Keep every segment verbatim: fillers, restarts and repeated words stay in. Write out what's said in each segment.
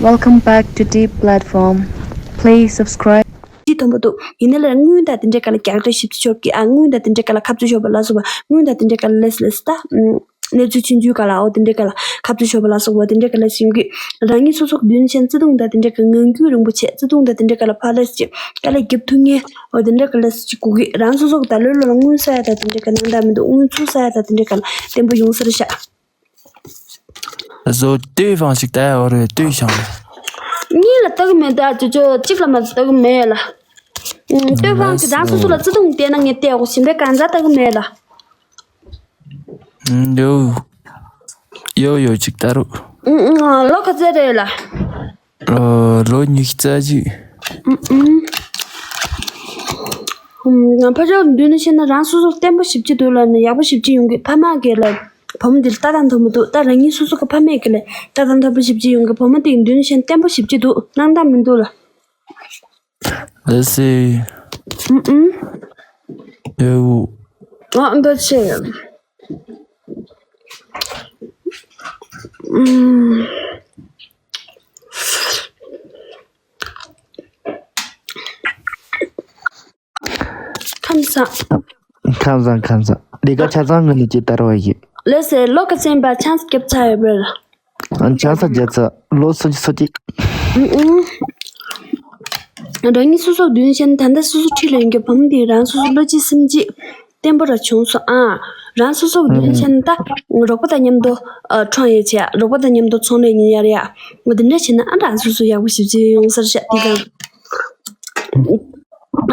Welcome back to Deep Platform. Please subscribe. ཅི་མཐོན་པོ་འདུག་ཡིན་ན་ལ་དངུལ་དང་དེ་འདྲའི་སྒང་ལ་རྒྱག་སྤྲད་ཞིབ་ཆོག་གི། ཨ། དངུལ་དང་དེ་འདྲའི་སྒང་ལ་ཁ་རྩོད་ཆོག་པ་ལ་སོགས་པ། དངུལ་དང་དེ་འདྲའི་སྒང་ལ་ལེས་ལེས་ད། ཨམ། གནས་ཚུལ་ཆུང་ཆུང་སྒང་ལ། འོ་དེ་འདྲའི་སྒང་ལ་ཁ་རྩོད་ཆོག་པ་ལ་སོགས་པ་དེ་འདྲའི་སྒང་ལ་ཞིག་ཡོང་གི། རང་ཉིད་སོ་སོ་གི་མདུན་ནས་བཤད་ན་བརྩེ་དུང་དང་དེ་འདྲའི་སྒང་ངང་རྒྱུད་རིང་པོ་བྱས། བརྩེ་དུང་དང་དེ་འདྲའི་སྒང་ལ་ཕར་ལེས་ཀྱི་དཀའ་ལས་རྒྱབ་ཐུབ་མཁན། འོ་དེ་འདྲའི་སྒང་ལ་ཞིག་དགོས་ཀྱི། རང་སོ་སོ་གི་ད་ལོ་ལོ་ལ་དངུལ་ཟ་ཡ་ད་དེ་འདྲའི་སྒང་ནང་ད་མི་འདུག་དངུལ་ཚུར་ཟ་ཡ་ད་དེ་འདྲའི་སྒང་ལ་བརྟན་པོ་ཡོང་ས་རེད་ཤག་བཟོ་ལྟོས་ཕང་ཞིག་ལྟ་ཡ་བར་ལྟོས་ཤང་། གཉིས་ལ་ལྟ་གི་མེད་ད། ཅོ་ཅོ་གཅིག་ལ་མ་ལྟ་གི་མེད་ལ། ཨུམ། ལྟོས་ཕང་གི་རང་སོ་སོ་ལ་བརྩེ་དུང་བསྟན་ན་ངས་བལྟས་འོ་ཞིམ་པའི་གང་ཟག་ལྟ་གི་མེད་ལ། ཡོ་ཡོ་ཡོ་ཅིག་ལྟ་རོགས། ཨུམ་ཨུམ། ལོ་ག་ཚོད་རེད་ལ། ཨ། ལོ་ཉི་ཤུ་རྩ་གཅིག་ཨུམ་ཨུམ། ཨུམ། ང་ཕ་ཕྱོགས་མདུན་ནས་བཤད་ན་རང་སོ་སོ་བརྟན་པོ་ཞེ་པོ་ཅིག་འདུག་ལབ་ན་ཡག་པོ་ཞེ་པོ་ཅིག་ཡོང་གི། ཕ་མ་གིས་ལ་བུ་མོ་འདི་ལ་ལྟ་སྟངས་མཐོན་པོ་འདུག་ད་རང་ཉིད་སོ་སོ་གི་ཕ་མས་གིས་ལ་ལྟ་སྟངས་མཐོན་པོ་ཞེ་པོ་ཅིག་ཡོང་གི། བུ་མོ་འདི་མདུན་ནས་བཤད་ན་བརྟན་པོ་ཞེ་པོ་ཅིག་འདུག་སྣང་དག་མི་འདུག་ལ། ལགས་སེ། ཨུམ་ཨུམ། ཡ་ཝུ། ཨ། འདི་ཆེ། ཨུམ། ཁམས་བཟང་། ཁམས་བཟང་། ཁམས་བཟང་། ལས་ཀ་ཆ་ཚང་ངོས་ནས་ཅིག་བསྟར་བ་ཡིན། ལགས་སེ། ལོ་ག་ཚོད་ཡིན་པ་ཆང་ས་རྒྱབ་ཚར་ཡོད་པས། ཨ། ཆང་ས་རྒྱབ་ཚར། ལོ་སུམ་ཅུ་སོ་གཅིག་ཨུ་ཨུ། རང་ཉིད་སོ་སོ་མདུན་བཤད་ན་ད་ལྟ་སོ་སོ་འཁྲིས་ལ་ཡོད་མཁན་བུ་མོ་འདི་རང་སོ་སོ་བློ་གཅིག་སེམས་གཅིག་བརྟན་པོ་ར་བྱུང་སོང་ཨ། རང་སོ་སོ་གི་མདུན་བཤད་ན་ད་རོགས་པ་དང་མཉམ་དུ་ཨ་ཁྲོམ་ཡས་བྱས། རོགས་པ་དང་མཉམ་དུ་ཚོང་ལས་གཉེར་ཡ། འོ་དེ་འདྲ་བྱས་ན་ཨ་རང་སོ་སོ་ཡག་པོ་ཞེ་པོ་ཅིག་ཡོང་ས་རེད་ཤག་དེ་ག་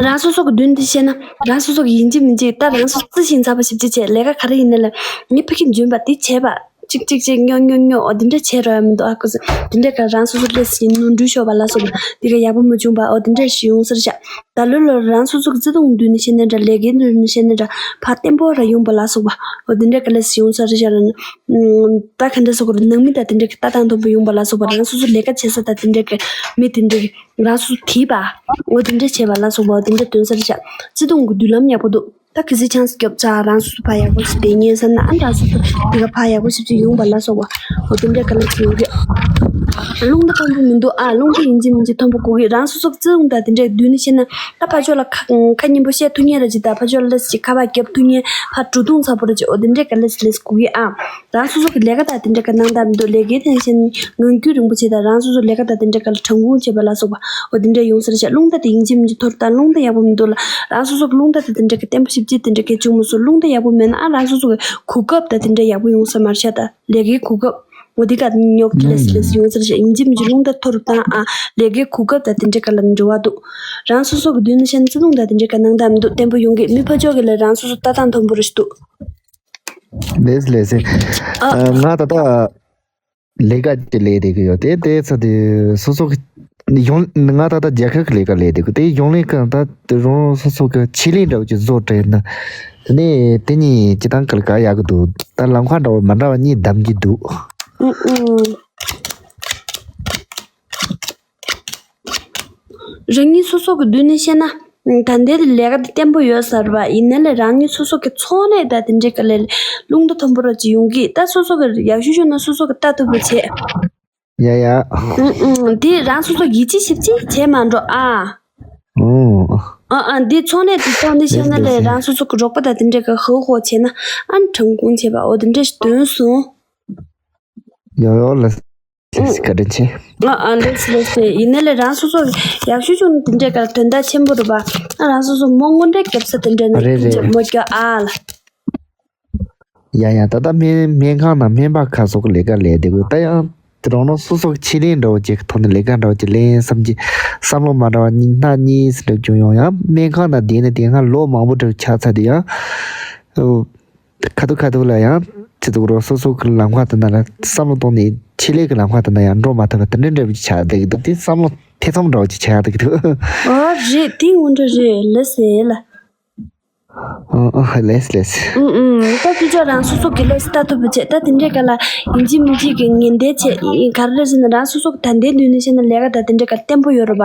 རང་སོ་སོ་གི་མདུན་དེ་བཤད་ན་རང་སོ་སོ་གི་ཡིན་གཅིག་མིན་གཅིག་ད་རང་སོ་སོ་རྩི་ཞིང་ཚ་པོ་ཞེ་པོ་ཅིག་བྱས། ལས་ཀ་ག་རེ་ཡིན་ན་ལ་ངས་ཕ་གི་འཇོན་པ་དེ་བྱས་པ། གཅིག་གཅིག་གཅིག་སྨྱོ་སྨྱོ་སྨྱོ། འོ་དེ་འདྲ་བྱས་རོགས་ཡ་མི་འདུག་ཨ། ཁོ་ཚོ་དེ་འདྲ་ག་རང་སོ་སོ་ལས་ཞིག་ནོར་འཁྲུལ་ཤོར་བ་ལ་སོགས་པ་དེ་ག་ཡག་པོ་མ་བྱུང་བ། འོ་དེ་འདྲ་ཞིག་ཡོང་ས་རེད་ཤག་ད་ལོ་ལོ་རང་སོ་སོ་གི་བརྩེ་དུང་མདུན་ནས་བཤད་ན་འདྲ། ལས་ཀའི་མདུན་ནས་བཤད་ན་འདྲ། ཕར་བརྟན་པོ་ར་ཡོང་བ་ལ་སོགས་པ། འོ་དེ་འདྲ་ག་ལ་ཞིག་ཡོང་ས་རེད་ཤག་ལ་ནི། ད་ག་འདྲ་སོགས་པ་ནང་མི་དང་དེ་འདྲ་གི་ལྟ་སྟངས་མཐོན་པོ་ཡོང་བ་ལ་སོགས་པ། རང་སོ་སོ་ལས་ཀ་བྱེད་ས་དང་དེ་འདྲ་གི་མི་དེ་འདྲ་གི་རང་སོ་སོ་དེ་པ། འོ་དེ་འདྲ་བྱས་པ་ལ་སོགས་པ། འོ་དེ་འདྲ་སྟོན་ས་རེད་ཤག་བརྩེ་དུང་གི་མདུན་ལམ་ཡག་པོ་འདུག་ད་གི་སི་ཆང་སི་རྒྱབ་ཚར། རང་སོ་སོ་ཕར་ཡག་པོ་ཞིག་བསྡད་ཉན་ས་ན་ཨ་རང་སོ་སོ་དེ་ག་ཕར་ཡག་པོ་ཞིག་ཅིག་ཡོང་བ་ལ་སོགས་པ། འོ་དེ་འདྲ་ག་ལ་ཅིག་ཡོང་གི། རླུང་རྟ་མཐོན་པོ་མི་འདུག་ཨ། རླུང་རྟ་ཡིན་གཅིག་མིན་གཅིག་མཐོན་པོ་དགོས་ཀྱི། རང་སོ་སོ་བརྩེ་དུང་དང་དེ་འདྲའི་མདུན་ནས་བཤད་ན་ད་ཕར་ཕྱོགས་ལ་ཁ་ཁ་སྙན་པོ་བཤད་ཐུབ་མཁན་ར་ཅིག་དང་། ཕར་ཕྱོགས་ལ་ལས་ཅིག་ཁ་པར་རྒྱབ་ཐུབ་མཁན། ཕར་འགྲོ་དུང་ཚ་པོ་ར་ཅིག་འོ་དེ་འདྲའི་ག་ལ་ཅིག་ལས་དགོས་ཀྱི་ཨ། རང་སོ་སོ་གི་ལས་ཀ་དང་དེ་འདྲ་ག་སྣང་དག་མི་འདུག་ལས་ཀའི་ཐད་བཤད་ན་ངང་རྒྱུད་རིང་པོ་བྱེད་དང་། རང་སོ་སོ་ལས་ཀ་དང་དེ་འདྲ་ག་ལ་དྲང་དགོངས་བྱེད་པ་ལ་སོགས་པ། འོ་དེ་འདྲ་ཡོང་ས་རེད་ཤག་རླུང་རྟ་དེ་ཡིན་གཅིག་མིན་གཅིག་འཐོར་དང་། རླུང་རྟ་ཡག་པོ་མི་འདུག་ལ། རང་སོ་སོ་གི་རླུང་རྟ་དེ་དེ་འདྲ་གི་བརྟན་པོ་ཞེ་པོ་ཅིག་དེ་འདྲ་གི་བྱུང་མ་སོང་། རླུང་རྟ་ཡག་པོ་མེད་ན་ཨ་རང་སོ་སོ་གི་གོ་སྐབས་དང་དེ་འདྲ་ཡག་པོ་ཡོང་ས་མ་རེད་ཤག་ད་ལས་ཀའི་གོ་སྐབས། འོ་དེ་ག་ཉོག་གི་ལས་སི་ལས་སི་ཡོང་ས་རེད་ཤག་ཡིན་གཅིག་མིན་གཅིག་རླུང་རྟ་འཐོར་དང་ཨ། ལས་ཀའི་གོ་སྐབས་དང་དེ་འདྲ་ག་ལ་འབྲེལ་བ་འདུག་རང་སོ་སོ་གི་མདུན་ནས་བཤད་ན་བརྩེ་དུང་དང་དེ་འདྲ་ག་སྣང་དག་མི་འདུག་བརྟན་པོ་ཡོང་གི། མི་ཕར་ཕྱོགས་གི་ལ་རང་སོ་སོ་ལྟ་སྟངས་མཐོན་པོ་རེ་ཞིག་འདུག་ལགས་སེ་ལགས་སེ། ཨ། ཨ། ང་ད་ལྟ་ལས་ཀ་ཅིག་ལས་བསྡད་ཀྱི་ཡོད། དེ་དེ་ཚོ་དེ་སོ་སོ་གི་ཡོང་། ང་ད་ལྟ་རྒྱལ་ཁབ་ཀྱི་ལས་ཀ་ལས་བསྡད་ཀྱི། དེ་ཡོང་ལས་ཀ་ད་དེ་རང་སོ་སོ་གི་ཆེད་ལས་འདྲ་བོ་ཅིག་བཟོ་སྤྲད་ན། དེ་ནས་དེ་གཉིས་སྤྱི་བཏང་ག་ལ་ག་ཡག་གི་འདུག་ད་ལམ་ཁ་འདྲ་བོ་མ་འདྲ་བ་གཉིས་བདམས་ཀྱི་འདུག་ཨུ་ཨུ། རང་ཉིད་སོ་སོ་གི་མདུན་ནས་བཤད་ན། ད་ལྟའི་ལས་ཀ་དེ་བརྟན་པོ་ཡོད་ས་རེད་པ། ཡིན་ན་ལས་རང་ཉིད་སོ་སོ་གི་ཚོང་ལས་དང་དེ་འདྲའི་ག་ལས་རླུང་རྟ་མཐོན་པོ་ར་ཅིག་ཡོང་གི། ད་སོ་སོ་གི་ཡག་ཤོས་བྱུང་ན་སོ་སོ་གི་ལྟ་ཐུབ་པ་བྱེད། ཡ་ཡ། ཨུང་ཨུང་། འདི་རང་སོ་སོ་ཡིད་ཆེས་ཞིབ་ཆེས་བྱེད་མ་འགྲོ་ཨ། ཨུང་། ཨ་ཨ། འདི་ཚོང་ལས་དེ་ཚོང་འདི་བྱས་ན་ལས་རང་སོ་སོ་གི་རོགས་པ་དང་དེ་འདྲའི་ག་ཧོ་ཧོ་བྱས་ན་ཨ་དྲང་དགོངས་བྱས་པ་འོ་དེ་འདྲ་ཞིག་འདོན་སོང་། ཡོ་ཡོ་ལ། ལགས་སེ། བཀའ་དྲིན་ཆེ། ཨ་ཨ། ལགས་སེ་ལགས་སེ། ཡིན་ན་ལས་རང་སོ་སོ་ཡག་ཤོས་བྱུང་ན་དེ་འདྲའི་སྐར་དོན་དག་ཆེན་པོ་རེད་པ། ཨ་རང་སོ་སོ་མོ་དངོས་འབྲེལ་རྒྱབ་ས་དེ་འདྲ་ན་རེད་རེད། མོ་སྐྱོ་ཨ་ལ། ཡ་ཡ། ད་ལྟ་སྨན་སྨན་ཁང་ནང་སྨན་པ་ཁ་སོགས་ཀྱི་ལས་ཀ་ལས་བསྡད་དགོས། ད་ཡང་དེ་རང་རང་སོ་སོ་གི་ཆེད་ལས་འདྲ་བོ་ཅིག་གི་ཐོག་ནས་ལས་ཀ་འདྲ་བོ་ཅིག་ལེན་བསམ་གྱི་བསམ་བློ་མ་འདྲ་བ་གཉིས་སྣ་གཉིས་ཟེར་འདྲ་བྱུང་ཡོང་། ཡང་སྨན་ཁང་ནང་བསྡད་ནས་དེ་སྔ་ལོ་མང་པོ་འདྲ་བོ་ཆགས་ཚར་དུས་ཡང་། ཁ་ཐུག་ཁ་ཐུག་ལ་ཡང་ཅི་ཟེར་དགོས་རེད། སོ་སོ་གི་ལམ་ཁ་དེ་ན་ལ་བསམ་བློ་གཏོང་ནས་ཆེད་ལས་ཀྱི་ལམ་ཁ་དེ་ན་ཡང་འགྲོ་མ་ཐུབ་པ་དེ་འདྲ་འདྲ་བོ་ཅིག་ཆགས་བསྡད་ཀྱི་འདུག་དེ་བསམ་བློ་ཐེ་ཚོམ་འདྲ་བོ་ཅིག་ཆགས་བསྡད་ཀྱི་འདུག་ཨོ་རེད། དེ་དངོས་འབྲེལ་རེད། ལགས་སེ་ལ། ཨོ་ཨོ་ལགས་སེ་ལགས་སེ། ཨུང་ཨུང་། ད་ཅི་ཅོ་རང་སོ་སོ་གི་ལས་ལྟ་ཐུབ་པ་བྱས། ད་དེ་འདྲའི་སྐབས་ལ་ཡིན་གཅིག་མིན་གཅིག་གི་ངན་འདས་བྱས་ག་རེ་རེད་ཟེར་ན་རང་སོ་སོ་གི་ད་ལྟའི་མདུན་ནས་བཤད་ན་ལས་ཀ་ད་དེ་འདྲའི་སྐབས་བརྟན་པོ་ཡོད་རེད་པ།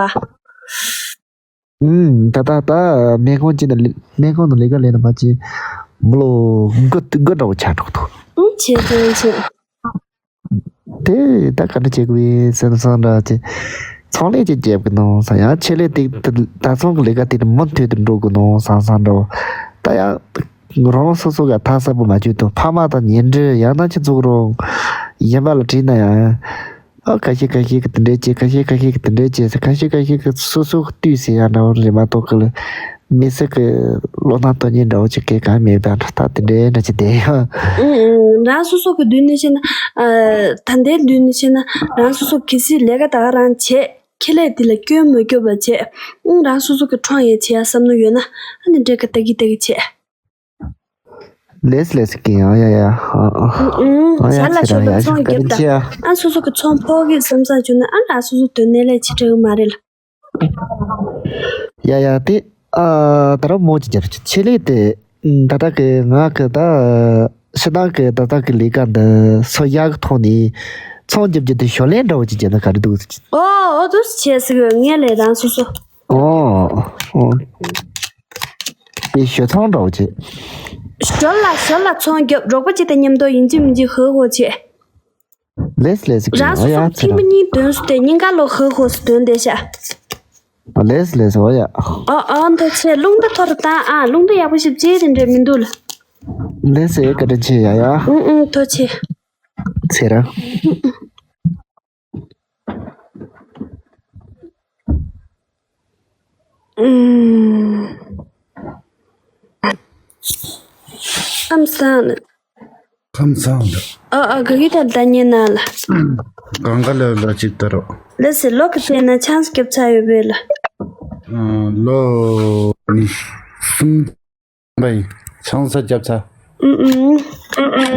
ཨུམ། ད་ད་ད་སྨན་ཁང་ཅིག་ནང་ལས་སྨན་ཁང་ནང་ལས་ཀ་ལས་ན་མ་ཅི་མི་ལོ་དགུ་དགུ་འདྲ་བོ་ཆགས་འགྲོ་གི་འདུག་ཨུམ། བྱས་བྱས་བྱས། དེ་ད་ག་འདྲ་བྱེད་དགོས་ཡིན་སེམས་བསམ་འདྲ་བྱེད། ཚོང་ལས་ཅིག་བརྒྱབ་གི་ནང་བསམ། ཡང་ཆེད་ལས་དེ་ད་ཚོང་གི་ལས་ཀ་དེ་མུ་མཐུད་དུ་འགྲོ་དགོས་ནང་བསམ་བསམ་འདྲ། ད་ཡང་རང་སོ་སོ་ག་ཐག་གསལ་པོ་མ་བྱུང་དུས་ཕ་མ་དང་ཉེ་འབྲེལ་ཡང་ན་ཁྱེད་ཚོ་རང་གཞན་པ་ལ་དྲིས་ན་ཡང་། ཨ་ཁ་ཤས་ཁ་ཤས་ཀྱིས་དེ་འདྲས་བྱས། ཁ་ཤས་ཁ་ཤས་ཀྱིས་དེ་འདྲས་བྱས་ཟེར། ཁ་ཤས་ཁ་ཤས་ཀྱིས་སོ་སོ་བལྟས་ཟེར་ཡ་འདྲ་བོ་རེད་མ་གཏོགས་གི་ལ། མི་སེར་གྱི་བློ་སྣ་གཏོང་མཁན་འདྲ་བོ་ཅིག་གས་གང་མེད་པ་འདྲ། ད་དེ་འདྲའི་འདྲ་ཅིག་བསྡད་ཡོད། ཨུ་ཨུ། རང་སོ་སོ་གི་མདུན་ནས་བཤད་ན། ཨ། ད་ལྟའི་མདུན་ནས་བཤད་ན། རང་སོ་སོ་གལ་སྲིད་ལས་ཀ་ད་ག་རང་བྱས། ཁེ་ལས་དེ་ལ་སྐྱོན་མ་སྐྱོན་པ་བྱས། ཨུ། རང་སོ་སོ་གི་ཁྲོམ་ཡས་བྱེད་ཡ་བསམ་བློ་ཡོད་ན། ཨ་ནི་འདྲེ་ཁ་ལྟ་གི་ལྟ་གི་བྱས། ལེས་ལེས་ཀྱི་ཡང་ཡ་ཡ། ཨ་ཨ། ཨུ་ཨུ། ཨ་ཡ། ཞར་ལ་ཁྱེད་ཞོར་རང་ལ་ཡ་ཚོང་ཞིག་བརྒྱབ་བཀའ་དྲིན་ཆེ་ཡ། དང་། ཨ་སོ་སོ་གི་ཚོང་ཕོག་གི་བསམ་བསམ་བྱུང་ན། ཨ་ལ་སོ་སོ་དོན་གནད་ལས་ཆེ་དྲགས་མ་རེད་ལ། ཡ་ཡ་དེ། ཨ་ད་རུང་མོ་ཅིག་རྒྱབ་ཆེད་ལས་དེ། ད་ལྟ་གི་ང་གི་ད་ཕྱི་ནང་གི་ད་ལྟ་གི་ལས་ཀ་འདི་སོ་ཡག་གི་ཐོག་ནས་ཚོང་རྒྱབ་རྒྱུ་དེ་ཞོར་ལས་འདྲ་བོ་ཅིག་བརྒྱབ་ན་ག་རེ་འདུག་ཟེར་གྱི། ཨོ་ཨོ། འདུག་སེ་བྱས་ཟིག་ངས་ལས་རང་སོ་སོ། ཨོ་ཨོ། དེ་ཞོར་ཚོང་འདྲ་བོ་བྱེད། ཞོར་ལ་ཞོར་ལ་ཚོང་རྒྱབ། རོགས་པ་གཅིག་དང་མཉམ་དུ་ཡིན་གཅིག་མིན་གཅིག་ཧོ་ཧོ་བྱེད། ལེས་ལེས་ཀྱི། རང་སོ་སོ་ཨོ་ཡ་ཚེ་ཐེངས་མ་རང་། གཉིས་འདོན་སུ་དེ་སྙིང་ག་ལོ་ཧོ་ཧོ་སུ་འདོན་བསྡད་ཤག་ལེས་ལེས། ཨོ་ཡ། ཨ་ཨ། མཐོ་ཆེ། རླུང་རྟ་མཐོ་རུ་བཏང་། ཨ་རླུང་རྟ་ཡག་པོ་ཞིབ་ཅིག་དེ་འདྲས་མི་འདུག་ལ། ལེས་ཨེ། བཀའ་དྲིན་ཆེ་ཡ་ཡ། ཨུ་ཨུ། མཐོ་ཆེ། ཚེ་རང་། ཨུམ། ཁམས་བཟང་། ཁམས་བཟང་། ཨ་ཨ། ག་གི་ཐད་ལྟ་ཉན་ན་ལ། གང་ག་ལ་ལ་ཅིག་ལྟ་རོགས། ལགས་སེ། ལོ་གི་ཚེ་ན་ཆང་སྐྱབས་ཚ་ཡོད་པས་ལ། ཨ་ལོ་ནི་གསུམ་པའི་ཆང་ས་སྐྱབས་ཚ། ཨུམ་ཨུམ།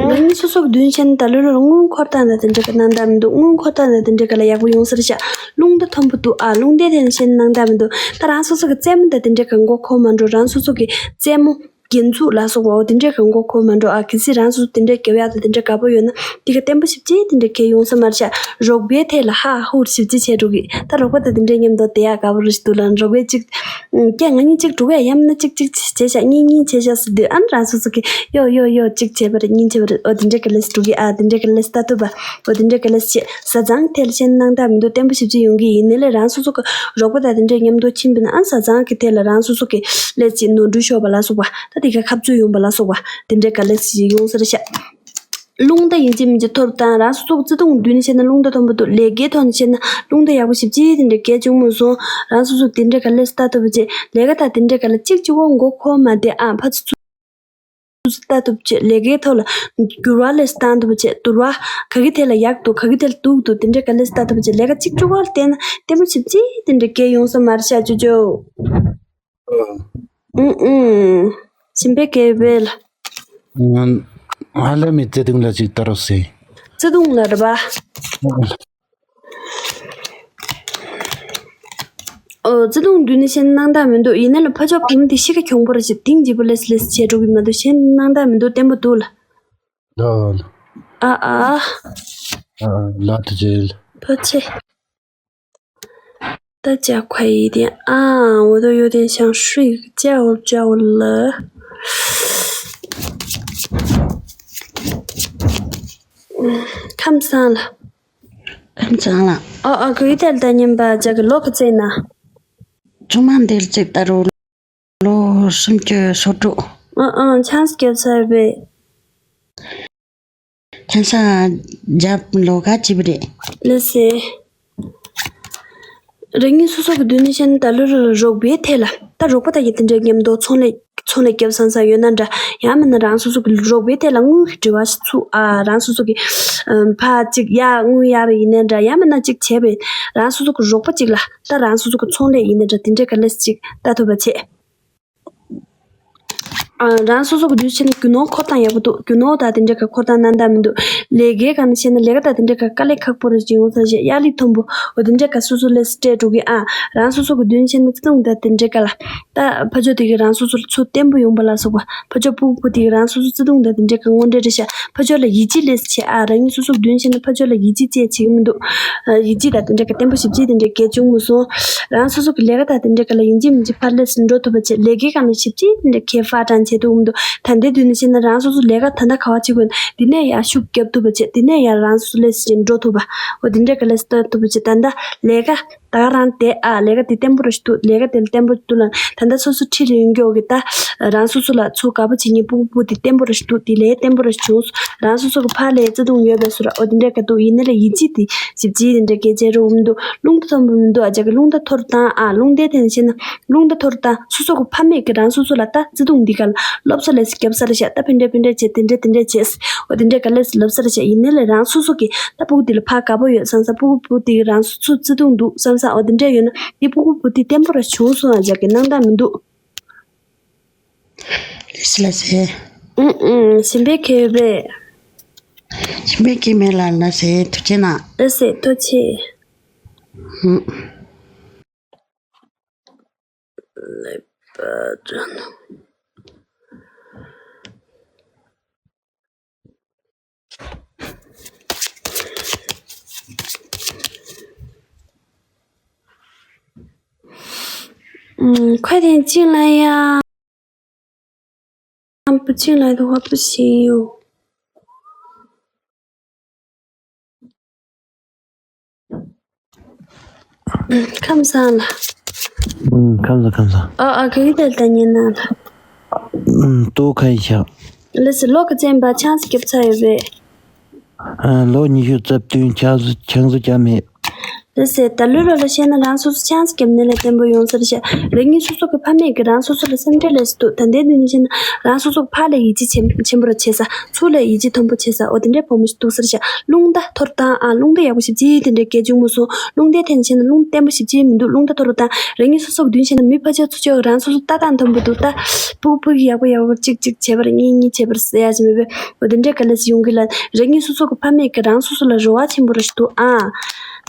ང་གཉིས་སོ་སོ་གི་མདུན་ཆེན་ད་ལོ་ལོ་དངུལ་འཁོར་སྟངས་དང་དེ་འདྲ་གི་སྣང་དག་མི་འདུག། དངུལ་འཁོར་སྟངས་དང་དེ་འདྲ་ག་ལ་ཡག་པོ་ཡོང་ས་རེད་ཤག། རླུང་རྟ་མཐོན་པོ་འདུག། ཨ་རླུང་རྟའི་ཐད་ནས་བཤད་ན་སྣང་དག་མི་འདུག། ད་རང་སོ་སོ་གི་རྩེད་མོ་དང་དེ་འདྲ་ག་མགོ་འཁོར་མ་འགྲོ། རང་སོ་སོ་གི་རྩེད་མོ། རྒྱན་འཛུགས་ལ་སོགས་པའོ། དེ་འདྲས་གང་གོ་གོ་མ་འགྲོ་ཨ། གལ་སྲིད་རང་སོ་སོ་དེ་འདྲས་དགེ་བ་ཡག་དང་དེ་འདྲས་དགའ་པོ་ཡོད་ན། དེ་ག་བརྟན་པོ་ཞིབ་ཅིག་དེ་འདྲས་གལ་ཡོང་ས་མ་རེད་ཤག། རོགས་པའི་ཐད་ལ་ཧ་ཧུར་ཞིབ་ཅིག་བྱས་འགྲོ་གི། ད་རོགས་པ་དང་དེ་འདྲས་མཉམ་དུ་བསྡད་ཡག་དགའ་པོ་རེད་ཞིག་འདུག་ལ། རོགས་པས་ཅིག་ཀྱང་ང་གཉིས་གཅིག་འགྲོ་གི་ཡ། ཡང་མིན་ན་གཅིག་གཅིག་བྱས་ཤག། གཉིས་གཉིས་བྱས་ཤག་ཟེར་དུས། ཨ་ནི་རང་སོ་སོ་གིས་ཡོ་ཡོ་ཡོ་གཅིག་བྱས་པ་རེད། གཉིས་བྱས་པ་རེད། འོ་དེ་འདྲས་ག་ལེ་སི་འགྲོ་གི་ཨ། དེ་འདྲས་ག་ལེ་སི་ལྟ་ཐུབ་པ། འོ་དེ་འདྲས་ག་ལེ་སི་བྱས། བཟའ་ཚང་ཐད་ལ་བཤད་ན་སྣང་དག་མི་འདུག། བརྟན་པོ་ཞིབ་ཅིག་ཡོང་གི་ཡིན་ནའི་ལས། རང་སོ་སོ་གི་རོགས་པ་དང་དེ་འདྲས་མཉམ་དུ་ཕྱིན་པ་ན། ཨ་ནི་བཟའ་ཚང་གི་ཐད་ལ་རང་སོ་སོ་གི་ལས་ཅིག་ནོར་འཁྲུལ་ཤོར་བ་ལ་སོགས་པ། ད་དེ་ག་ཁ་རྩོད་ཡོང་བ་ལ་སོགས་པ། དེ་འདྲས་ག་ལེ་སི་ཡོང་ས་རེད་ཤག། རླུང་རྟ་ཡིན་གཅིག་མིན་གཅིག་མཐོ་རུ་བཏང་། རང་སོ་སོ་གི་བརྩེ་དུང་མདུན་ནས་བཤད་ན་རླུང་རྟ་མཐོན་པོ་འདུག། ལས་ཀའི་ཐོག་ནས་བཤད་ན་རླུང་རྟ་ཡག་པོ་ཞིབ་ཅིག་དེ་འདྲས་གལ་བྱུང་མ་སོང་། རང་སོ་སོ་དེ་འདྲས་ག་ལེ་སི་ལྟ་ཐུབ་པ་བྱེད། ལས་ཀ་དང་དེ་འདྲས་ག་ལ་གཅིག་གཅིག་པོ་མགོ་འཁོར་མ་བསྡད་ཨ། ཕར་ཚུར་ལྟ་ཐུབ་བྱེད། ལས་ཀའི་ཐོག་ལ་འགྱུར་བ་ལས་སུ་བཏང་ཐུབ་བྱེད། འགྱུར་བ་ག་གི་ཐད་ལ་ཡག་འདུག། ག་གི་ཐད་ལ་སྡུག་འདུག། དེ་འདྲས་ག་ལེ་སུ་ལྟ་ཐུབ་བྱེད། ལས་ཀ་གཅིག་གཅིག་པོ་ལ་བལྟས་ན་བརྟན་པོ་ཞིབ་ཅིག་དེ་འདྲས་གལ་ཡོང་ས་མ་རེད་ཤག་ཅོ་ཅོ། ཨུ་ཨུ། སྦྱིན་པའི་དགེ་བའི་ལ། ང་ཧ་ལས་མི་བརྩེ་དུང་ལ་ཅིག་ལྟ་རོགས་ཟེར། བརྩེ་དུང་ལ་རེད་པ། ཨོ། བརྩེ་དུང་མདུན་ནས་བཤད་ན་སྣང་དག་མི་འདུག། ཡིན་ན་ལ་ཕ་ཕྱོགས་བུ་མོ་དེ་གཤིས་ཀ་གྱོང་པོ་རེད་ཅེས་གཏིང་ལྗིད་པོ་ལེ་སི་ལེ་སི་བྱས་འགྲོ་གི་མ་འདུག། གཞན་སྣང་དག་མི་འདུག། བརྟན་པོ་འདུག་ལ། ལ་ལ། ཨ་ཨ། ཨ་ལ་དུ་ཇེལ། ཕ་ཆེ། 大家快一点啊！我都有点想睡觉觉了。ཁམས་བཟང་ལ། ཁམས་བཟང་ལ། ཨ་ཨ། གུས་དལ་དང་མཉམ་པ་ཅག་གི་ལོ་ག་ཚད་ན། ཆུང་མ་འདིར་ཅིག་ལྟ་རུ། ལོ་སུམ་ཅུ་སོ་དྲུག། ཨ་ཨ། ཆང་ས་རྒྱབ་ཚར་བས། ཆང་ས་རྒྱབ་ལོ་ག་ཅིག་རེད། ལགས་སེ། རང་ཉིད་སོ་སོ་གི་མདུན་ནས་བཤད་ན་ད་ལོ་རོགས་པའི་ཐད་ལ། ད་རོགས་པ་དང་གི་དེ་འདྲའི་མཉམ་དུ་ཚོང་ལས་ཚོང་ལས་རྒྱབ་བསམ་བསམ་ཡོད་ན་འདྲ། ཡང་མིན་ན་རང་སོ་སོ་གི་རོགས་པའི་ཐད་ལ་དངུལ་གྱི་འབྲེལ་བ་ཞིག་ཚུགས་ཨ། རང་སོ་སོ་གི་ཕར་ཅིག་ཡར་དངུལ་གཡར་བ་ཡིན་ན་འདྲ། ཡང་མིན་ན་ཅིག་བྱས་པས་རང་སོ་སོ་གི་རོགས་པ་ཅིག་ལ། ད་རང་སོ་སོ་གི་ཚོང་ལས་ཡིན་ན་འདྲ། དེ་འདྲའི་ག་ལེ་སི་ཅིག་ལྟ་ཐུབ་པ་བྱེད། ཨ། རང་སོ་སོ་གི་དུས་ཆེན་རྒྱུ་ནོར་འཁོར་སྟངས་ཡག་པོ་འདུག། རྒྱུ་ནོར་དང་དེ་འདྲའི་ག་འཁོར་སྟངས་སྣང་དག་མི་འདུག། ལས་ཀའི་སྒང་ནས་བཤད་ན་ལས་ཀ་དང་དེ་འདྲའི་ག་དཀའ་ལས་ཁག་པོ་རེ་ཅིག་ཡོང་ས་རེད། དབྱར་གླིང་དང་པོ་འོ་དེ་འདྲའི་ག་སོ་སོ་ལས་སུ་སྤྲད་འགྲོ་གི་ཨ། རང་སོ་སོ་གི་དུས་ཆེན་ན་བརྩེ་དུང་དང་དེ་འདྲའི་ག་ལ། ད་ཕ་ཕྱོགས་དེ་གི་རང་སོ་སོ་ལ་ཚུར་བརྟན་པོ་ཡོང་པ་ལ་སོགས་པ། ཕ་ཕྱོགས་ཕྲུ་གུ་དེ་གི་རང་སོ་སོ་བརྩེ་དུང་དང་དེ་འདྲའི་ག་དངོས་འབྲེལ་རེད་ཤག། ཕ་ཕྱོགས་ལ་ཡིད་ཆེས་ལས་སུ་བྱེད་ཨ། རང་ཉིད་སོ་སོ་གི་དུས་ཆེན་ན་ཕ་ཕྱོགས་ལ་ཡིད་ཆེས་བཅས་བྱེད་ཀྱི་མི་འདུག། ཡིད་ཆེས་དང་དེ་འདྲ་གི་བརྟན་པོ་ཞིབ་ཆེ་དེ་འདྲ་གལ་བྱུང་མི་སོང་། རང་སོ་སོ་གི་ལས་ཀ་དང་དེ་འདྲ་ག་ལ་ཡིན་གཅིག་མིན་གཅིག་ཕར་ལས་སུ་འགྲོ་ཐུབ་པ་བྱེད། ལས་ཀའི་སྒང་ལ་ཞིབ་ཆེ་དེ་འདྲ་གལ་ཧྥ་ཀྲང་ བྱེད་ཐུབ་མི་འདུག་ད་ལྟའི་དུས་ནས་བཤད་ན་རང་སོ་སོ་ལས་ཀ་ད་ལྟ་ག་བ་བྱེད་དགོས་ན་འདི་ནས་ཡར་ཤུགས་རྒྱབ་ཐུབ་པ་བྱེད། འདི་ནས་ཡར་རང་སོ་སོ་ལས་ཟིན་འགྲོ་ཐུབ་པ། འོ་འདི་འདྲས་ཀ་ལས་སྟོན་ཐུབ་པ་བྱེད། ད་ལྟ་ལས་ཀ་ད་ག་རང་དེ་ཨ་ལས་ཀ་དེ་བརྟན་པོ་ར་ཞིག་འདུག་ལས་ཀ་དེ་ལ་བརྟན་པོ་འདུག་ལ། ད་ལྟ་སོ་སོ་ཁྲིད་ལ་ཡོང་རྒྱུ་གི་ད་རང་སོ་སོ་ལ་ཚུར་དགའ་པོ་བྱེད་མཁན་སྤུ་གུ་སྤུ་དེ་བརྟན་པོ་ར་ཞིག་འདུག་དེ་ལས་བརྟན་པོ་ར་ཞིག་བྱུང་སོང་། རང་སོ་སོ་གི་ཕར་ལས་བརྩེ་དུང་ཡོད་པའི་སོ་ར། འོ་དེ་འདྲས་ཀ་འདུག་ཡིན་ནའི་ལ་ཡིད་ཆེས་དེ་ཞིབ་ཆེ་དེ་འདྲས་སྐད་ཆ་རུ་འུ་མི་འདུག་རླུང་རྟ་མཐོན་པོ་མི་འདུག་ཨ་ཅག་གི་རླུང་རྟ་མཐོ་རུ་བཏང་ཨ། རླུང་རྟའི་ཐད་ནས་བཤད་ན་རླུང་རྟ་མཐོ་རུ་བཏང་། སོ་སོ་གི་ཕ་མེས་ཀྱི་རང་སོ་སོ་ལ་ད་བརྩེ་དུང་འདི་ག་ལ་སློབ་གསོ་ལས་རྒྱབ་ས་རེད་ཤག་ད་ཕན་འདྲ་ཕན་འདྲ་བྱས་དེ་འདྲ་དེ་འདྲ་བྱས། འོ་དེ་འདྲ་ག་ལས་ལབ་ས་རེད་ཤག་ཡིན་ནའི་ལས་རང་སོ་སོ་གི་ད་སྤུ་གུ་འདི་ལ་ཕ་དགའ་པོ་ཡོད་བསམ་ས། སྤུ་གུ་སྤུ་དེ་རང་སོ་སོ་བརྩེ་དུང་འདུག་བསམ་ས། འོ་དེ་འདྲ་ཡོད་ན་འདི་སྤུ་གུ་སྤུ་དེ་བརྟན་པོ་ར་བྱུང་སོང་ཨ་ཅག་གི་སྣང་དག་མི་འདུག་ལེ་སི་ལ་སེ། ཨུང་ཨུང་། ཞིམ་པའི་ཁེ་བས། ཞིམ་པའི་ཁེ་མེད་ལ་ལ་སེ་ཐུགས་རྗེ་གནང་། ལེ་སེ་ཐུགས་རྗེ་ཆེ། ཧུམ། ལེགས་པར་བྱོན། ཁ་དེ་ཅིག་ལ་ཡ། ཨམ་བུ་ཅིག་ལ་དུ་བ་བུ་ཞིག་ཡོད། ཁམས་བཟང་ལ། ཁམས་བཟང་ཁམས་བཟང་། ཨ་ཨ་ག་གི་དལ་ད་ཉན་ན་ལ། ལྟོ་ཁ་ཡི་ཤག་ལགས་སོ། ལོ་ག་ཚོད་ཡིན་པ་ཆང་ས་རྒྱབ་ཚར་ཡོད་པས། ལོ་ཉི་ཤུ་རྩ་བདུན། ཆང་ས་ཆང་ས་རྒྱབ་མེད། ལགས་སོ། ད་ལོ་ལོ་ལ་བཤད་ན་རང་སོ་སོ་ཆང་ས་རྒྱབ་ནས་ལས་བརྟན་པོ་ཡོང་ས་རེད་ཤག་རང་ཉིད་སོ་སོ་གི་ཕ་མེས་ཀྱི་རང་སོ་སོ་ལ་སེམས་ཁྲལ་ལས་སུ་འདུག་ད་ལྟའི་དུས་ནས་བཤད་ན་རང་སོ་སོ་གི་ཕ་ལ་ཡིད་ཆེས་ཆེན་ཆེན་པོ་ར་བྱེད་ས། ཚུར་ལ་ཡིད་ཆེས་མཐོན་པོ་བྱེད་ས། འོ་དེ་འདྲའི་བུ་མོ་ཞིག་འདུག་ས་རེད་ཤག་རླུང་རྟ་མཐོ་རུ་བཏང་ཨ། རླུང་རྟ་ཡག་པོ་ཞིབ་ཅིག་དེ་འདྲའི་སྐད་བྱུང་མ་སོང་། རླུང་རྟའི་ཐད་ནས་བཤད་ན་རླུང་བརྟན་པོ་ཞིབ་ཅིག་མི་འདུག་རླུང་རྟ་མཐོ་རུ་བཏང་། རང་ཉིད་སོ་སོ་གི་མདུན་བཤད་ན་མི་ཕལ་ཆེར་ཚུར་ཕྱོགས་རང་སོ་སོ་ལྟ་སྟངས་མཐོན་པོ་འདུག་ད་སྤུ་གུ་སྤུ་གུ་ཡག་པོ་ཡག་པོ་གཅིག་གཅིག་བྱས་པར་གཉིས་གཉིས་བྱས་པར་ཟེར་ཡ་ཞིག་མེད་པས། འོ་དེ་འདྲའི་དཀའ་ལས་ཤིག་ཡོང་གི་ལ། རང་ཉིད་སོ་སོ་གི་ཕ་མེས་ཀྱི་རང་སོ་སོ་ལ་རེ་བ་ཆེན་པོ་ར་ཞིག་འདུག་ཨ།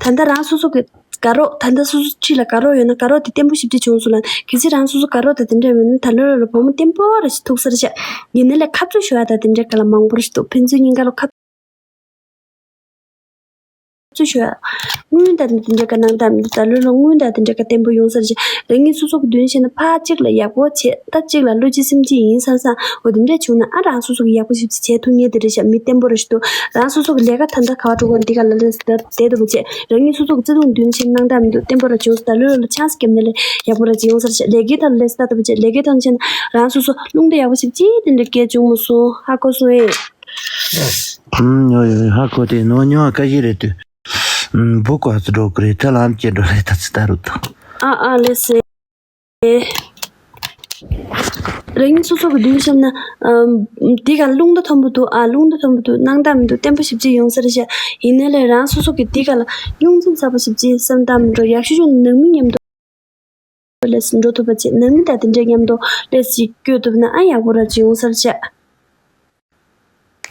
ད་ལྟ་རང་སོ་སོ་གི་དགའ་རོགས། ད་ལྟ་སོ་སོ་ཁྲིད་ལ་དགའ་རོགས་ཡོད་ན་དགའ་རོགས་དེ་བརྟན་པོ་ཞིབ་ཅིག་བྱུང་སོང་ལ། གལ་སྲིད་རང་སོ་སོ་དགའ་རོགས་དང་དེ་འདྲ་མེད་ན་ད་ལོ་ལོ་ལ་བུ་མོ་བརྟན་པོ་ར་ཞིག་ཐུག་ས་རེད་ཤག་ཡིན་ནའི་ལས་ཁ་རྩོད་ཤོར་ཡ་ད་དེ་འདྲའི་སྐབས་ལ་མང་པོ་ར་ཞིག་འདུག་ཕན་ཚུན་གཉིས་ཀ་ལ་ཁ་རྩོད་ཤོར་ཡ། སྔོན་ད་དེ་འདྲའི་སྐབས་སྣང་དག་མི་འདུག་ད་ལོ་ལོ་སྔོན་ད་དེ་འདྲའི་སྐབས་བརྟན་པོ་ཡོང་ས་རེད་ཤག་རང་ཉིད་སོ་སོ་གི་མདུན་བཤད་ན་ཕ་གཅིག་ལ་ཡག་པོ་བྱེད། ད་གཅིག་ལ་བློ་གཅིག་སེམས་གཅིག་ཡིན་བསམ་བསམ། འོ་དེ་འདྲ་བྱུང་ན་ཨ་རང་སོ་སོ་གི་ཡག་པོ་ཞིབ་ཅིག་བྱེད་ཐུབ་ངེས་དེ་རེད་ཤག་མི་བརྟན་པོ་ར་ཞིག་འདུག་རང་སོ་སོ་གི་ལས་ཀ་ད་ལྟ་ག་བ་འགྲོ་གོ་འདི་ག་ལ་ལས་སྡོད་བསྡད་འདུག་པ་བྱས། རང་ཉིད་སོ་སོ་གི་བརྩེ་དུང་མདུན་བཤད་སྣང་དག་མི་འདུག་བརྟན་པོ་ར་བྱུང་སོང་། ད་ལོ་ལོ་ལ་ཆང་ས་བརྒྱབ་ནས་ལས་ཡག་པོ་ར་ཅིག་ཡོང་ས་རེད་ཤག་ལས་ཀའི་ཐོག་ལ་ལས་སྟབས་བྱས། ལས་ཀའི་ཐོག་ནས་བཤད་ན་རང་སོ་སོ་རླུང་རྟ་ཡག་པོ་ཞིབ་ཅིག་དེ་འདྲ་སྐད་བྱུང་མ་སོང་། ཧ་གོ་སོང་ཨེ། ཨུམ། ཡོ་ཡོ་ཡོ། ཧ་གོ་དེ་ནོ་ཉོ་ཨ་ཀ་ཞིག་རེད་དུ། ཨུམ། བུ་ཀ་ཚོད་འགྲོ་གི་རེད། ད་ལམ་སྐྱེལ་འགྲོ་རེད། ད་ཚི་ད་རུ་ད། ཨ་ཨ་ལེ་སེ། རང་ཉིད་སོ་སོ་གི་མདུན་བཤམས་ན། ཨམ། འདི་ག་རླུང་རྟ་མཐོན་པོ་འདུག་ཨ། རླུང་རྟ་མཐོན་པོ་འདུག་སྣང་དག་མི་འདུག་བརྟན་པོ་ཞིབ་ཅིག་ཡོང་ས་རེད་ཤག་ཡིན་ནའི་ལས་རང་སོ་སོ་གི་འདི་ག་ལ་རླུང་འཚུབ་ཚ་པོ་ཞིབ་ཅིག་བསམ་སྟངས་མི་འགྲོ། ཡག་ཤོས་ཤོས་ནང་མི་མཉམ་དུ་ལས་འགྲོ་ཐུབ་པ་བྱེད། ནང་མི་དང་དེ་འདྲའི་མཉམ་དུ་ལས་ཞིག་བསྐྱོད་ཐུབ་ན་ཨ་ཡག་པོ་ར་ཅིག་ཡོང་ས་རེད་ཤག་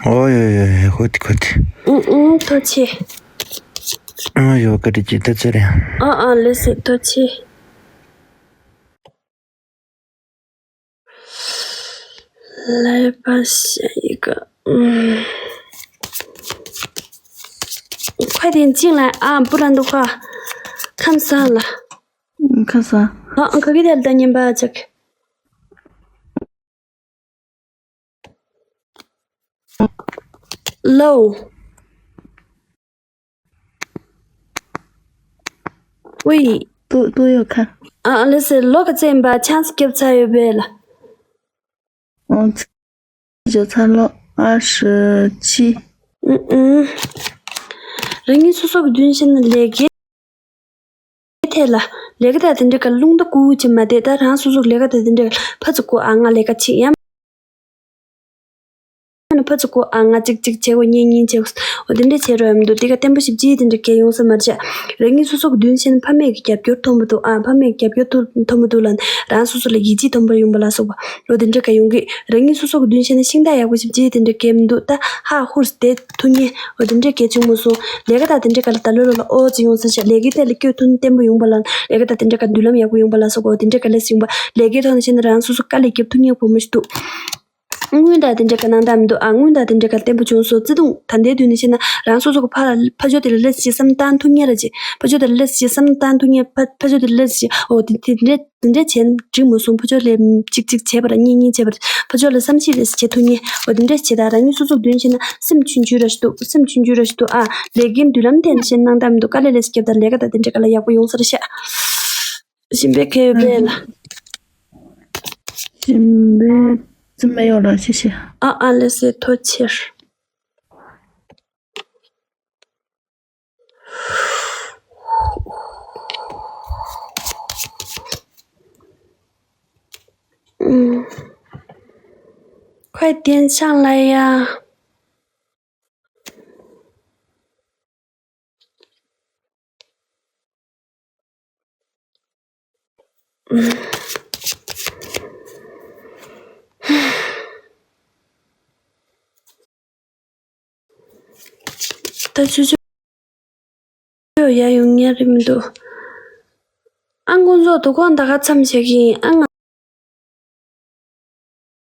ཨོ་ཡོ་ཡོ་ཡོ། ཧོ་ཏི་ཁོ་ཏི། ཨུང་ཨུང་། ཐུགས་རྗེ་ཆེ། ཨོ་ཡོ། བཀའ་དྲིན་ཆེ། ད་ཚོད་རེད། ཨ་ཨ་ལེ་སེ། ཐུགས་རྗེ་ཆེ། ལས་པ་ཞིག་གི་ཁ་དེ་ཅིག་ལ་ཨ་བུ་ར་འདུག་ཁ། ཁམས་བཟང་ལ། ཁམས་བཟང་། ཨ་ག་གི་དལ་ད་ཉན་པ་ཅིག་ལོ། ཝེ། ཏུ་ཏུ་ཡོད་ཁ། ཨ་ལེ་སེ། ལོ་ག་ཚོད་ཡིན་པ་ཆང་ས་བརྒྱབ་ཚར་ཡོད་པས་ལ། ཨོ་ཙི། བརྒྱབ་ཚར་ལོ། ཨ་ཧྲི་ཆི། ཨུ་ཨུ། རང་ཉིད་སོ་སོ་གི་མདུན་བཤམས་ན་ལས་ཀའི་ཐད་ལ། ལས་ཀ་དང་དེ་འདྲ་ག་རླུང་རྟ་ཀུ་ཅིག་མ་བསྡད། ད་རང་སོ་སོ་གི་ལས་ཀ་དང་དེ་འདྲ་ག་ཕར་ཚུར་ཁུར་ཨ་ང་ལས་ཀ་བྱེད་ཡ། ཕར་ཚུར་ཁུར་ཨ་ང་གཅིག་གཅིག་བྱེད་དགོས། གཉིས་གཉིས་བྱེད་དགོས། འོ་དེ་འདྲ་བྱེད་རོགས་ཡོང་མི་འདུག་དེ་ག་བརྟན་པོ་ཞིབ་ཅིག་དེ་འདྲ་གས་ཡོང་ས་མ་རེད། རང་ཉིད་སོ་སོ་གི་མདུན་བཤམས་ན་ཕ་མེས་ཀྱི་རྒྱབ་སྐྱོར་མཐོན་པོ་འདུག་ཨ། ཕ་མེས་ཀྱི་རྒྱབ་སྐྱོར་མཐོན་པོ་འདུག་ལ། རང་སོ་སོ་ལ་ཡིད་ཆེས་མཐོན་པོ་ཡོང་པ་ལ་སོགས་པ། འོ་དེ་འདྲ་གས་ཡོང་གི། རང་ཉིད་སོ་སོ་གི་མདུན་བཤམས་ན་ཤིང་རྟ་ཡག་པོ་ཞིབ་ཅིག་དེ་འདྲ་གས་མི་འདུག་ད་ཧ་ཧུར་བསྡད་ཐུབ་ངེས། འོ་དེ་འདྲ་གས་བྱུང་མ་སོང་། ལས་ཀ་དང་དེ་འདྲ་ག་ལ་ད་ལོ་ལོ་ལ་ཨོ་ཙི་ཡོང་ས་ཆགས། ལས་ཀའི་ཐད་ལ་སྐྱོད་ཐུབ་ན་བརྟན་པོ་ཡོང་པ་ལ། ལས་ཀ་དང་དེ་འདྲ་ག་མདུན་ལམ་ཡག་པོ་ཡོང་པ་ལ་སོགས་པ། འོ་དེ་འདྲ་ག་ལས་ཡོང་པ། ལས་ཀའི་ཐོག་ནས་བཤད་ན་རང་སོ་སོ་དཀའ་ལས་རྒྱབ་ཐུབ་ངེས་བུ་མོ་ཞིག་འདུག་སྔོན་དང་དེ་འདྲ་ག་སྣང་དག་མི་འདུག་ཨ། སྔོན་དང་དེ་འདྲ་ག་བརྟན་པོ་བྱུང་སོང་། བརྩེ་དུང་། ད་ལྟའི་དུས་ནས་བཤད་ན་རང་སོ་སོ་གི་ཕ་ལ་ཕ་ཕྱོགས་དེ་ལ་སླེབས་ཤིག་བསམ་བཏང་ཐུབ་མཁན་ར་ཅིག་ཕ་ཕྱོགས་དེ་ལ་སླེབས་ཤིག་བསམ་བཏང་ཐུབ་མཁན། ཕ་ཕ་ཕྱོགས་དེ་ལ་སླེབས་ཤིག་འོ་དེ་དེ་འདྲ་དེ་འདྲ་བྱས་ན་འགྲིག་མ་སོང་། ཕ་ཕྱོགས་ལ་ཅིག་ཅིག་བྱས་པ་ར་གཉིས་གཉིས་བྱས་པ་ར་ཕ་ཕྱོགས་ལ་བསམ་ཤེས་རེ་བྱེད་ཐུབ་མཁན། འོ་དེ་འདྲ་བྱས། ད་རང་ཉིད་སོ་སོ་མདུན་བྱས་ན་སེམས་ཆུང་ཆུང་ར་ཞིག་འདུག་སེམས་ཆུང་ཆུང་ར་ཞིག་འདུག་ཨ། ལས་ཀའི་མདུན་ལམ་དེ་འདྲ་བཤད་སྣང་དག་མི་འདུག་དཀའ་ལས་ལས་སྐྱབས་དང་ལས་ཀ་དང་དེ་འདྲ་ག་ལ་ཡག་པོ་ཡོང་ས་རེད་ཤག་ཞིམ་པའི་ཁེ་བས་ལ། ཞིམ་པའི་ཙི་མ་ཡོད་ལ་ཤི་ཤི། ཨ་ཨ་ལེ་སེ་ཐོ་ཆེར། ཁོས་བསྟན་ཆང་ལ་ཡ། ད་ཆུ་ཆུ་ཡ་ཡོང་ཉན་རེད་མི་འདུག་ཨ། ཁོང་ཚོ་དོ་དགོང་ད་ག་མཚམས་བཞག་གི་ཡིན། ཨ། ང་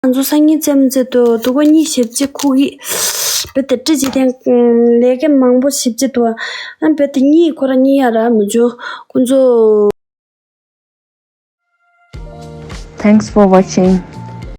ང་ཚོ་སང་ཉིན་རྩེད་མོ་རྩེ་འདུག་དོ་དགོང་གཉིད་ཞེ་པོ་ཅིག་ཁུག་གི། བུ་དེ་བཀྲ་ཤིས་དེ་ལས་ཀ་མང་པོ་ཞེ་པོ་ཅིག་འདུག་ཨ། བུ་དེ་གཉིད་ཁོ་རང་གཉིད་ཡ་རག་མི་བྱུང་། ཁོང་ཚོ། Thanks for watching.